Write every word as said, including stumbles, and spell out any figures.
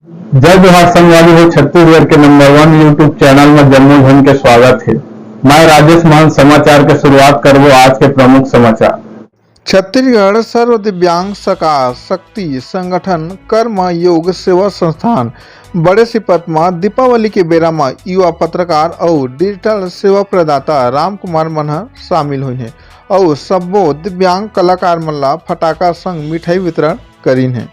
जय जोहार संगवारी हो, छत्तीसगढ़ के नंबर वन YouTube चैनल में जम्मो झन के स्वागत हे। मैं राजेश मान समाचार के शुरुआत करबो आज के प्रमुख समाचार। छत्तीसगढ़ सर्व दिव्यांग सका शक्ति संगठन कर्म योग सेवा संस्थान बड़े सिपत म दीपावली के बेरा म युवा पत्रकार अउ डिजिटल सेवा प्रदाता राम कुमार मन ह शामिल होइहे अउ सब्बो दिव्यांग कलाकार मन ला फटाका संग मिठाई वितरण करिन हे।